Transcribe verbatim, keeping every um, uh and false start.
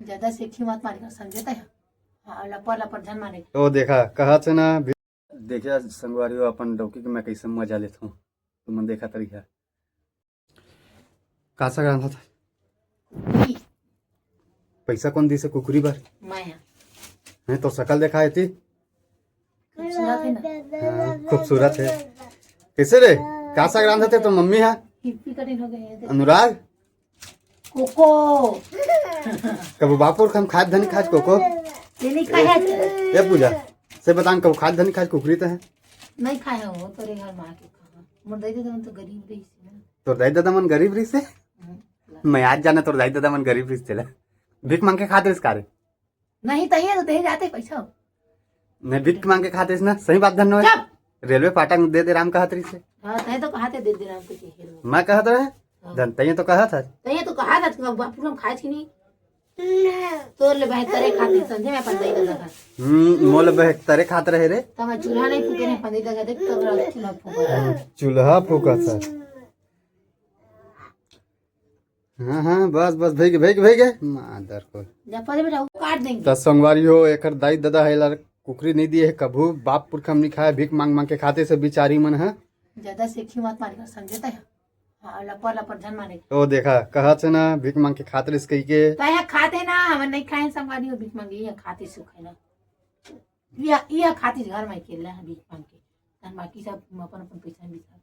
ज्यादा सेखी मत मारी, समझे तैं? हाँ, लपर लपर झन मारे। ओ देखा, कहत हे ना। देखिया संगवारी हो, अपन डौकी के मैं कैसे मजा लेत हूँ, तुमन देखत रहिया। का साग रांधत हे? पैसा कोन दिस हे कुकरी बर? मैं। हैं, तोर सकल देखा हे ती। खूबसूरत हे ना? हाँ, खूबसूरत हे। कैसे रे? का साग रांधत हे तोर मम्मी हा? हिप्पी कटिंग हो गई है, देख। अनुराग? कोको। कभू बापुर खम खात धनी खात कोको? ये नहीं खाया। ए पूजा, से बतान कभू खात धनी खात कुकरी तैं? नहीं खाया हो, तोरे घर में आके खावा। मोर दई ददा मन तो गरीब रहिस ना। तोर दई ददा मन गरीब रहिस हे? हम्म। मैं आज जाना तोर दई ददा मन गरीब रहिस तेला। भीख मांग के खात रहिस का रे? नहीं, तैं तो दे जाते पैसा। मैं भीख मांग के खात रहिस ना, सही बात धन नोहे। चुप। रेलवे फाटक में दे दे राम कहत रहिस हे। हाँ, तैं तो कहत हे दे दे राम के चीज। मैं कहत रहे? हाँ। धन, तैं तो कहत हस। तैं तो कहत हस कि बापुर खम खाए थी नहीं। तोर ले बेहतरे खाती समझे, मैं अपन दई ददा का। हम्म, मोर ले बेहतरे खात रहे रे। तब मैं चूल्हा नहीं फूके रहे, अपन दई ददा का देख, तब चूल्हा फूका। हम्म, चूल्हा फूका था। हाँ, हाँ, बस, बस, भइगे, भइगे, भइगे। मादर को। जब पहले बेटा वो काट देंगे। त संगवारी हो, एकर दाई ददा हे ला कुकरी नहीं दिए हे कभू, बाप पुरखा में नहीं खाए, भीख मांग मांग के खाते से बिचारी मन ह। ज्यादा सेखी मत मारी, समझे तैं? हाँ, लपर लपर झन मारे। ओ देखा, कहत हे ना, भीख मांग के खात रहिस कहिके। तैं खाते ना, हमन नहीं खाए संगवारी हो, भीख मांगे, ये खाते सुख है ना। ये, ये खाते घर में अकेला है भीख मांग के। तन बाकी सब अपन अपन पैसा में बिता।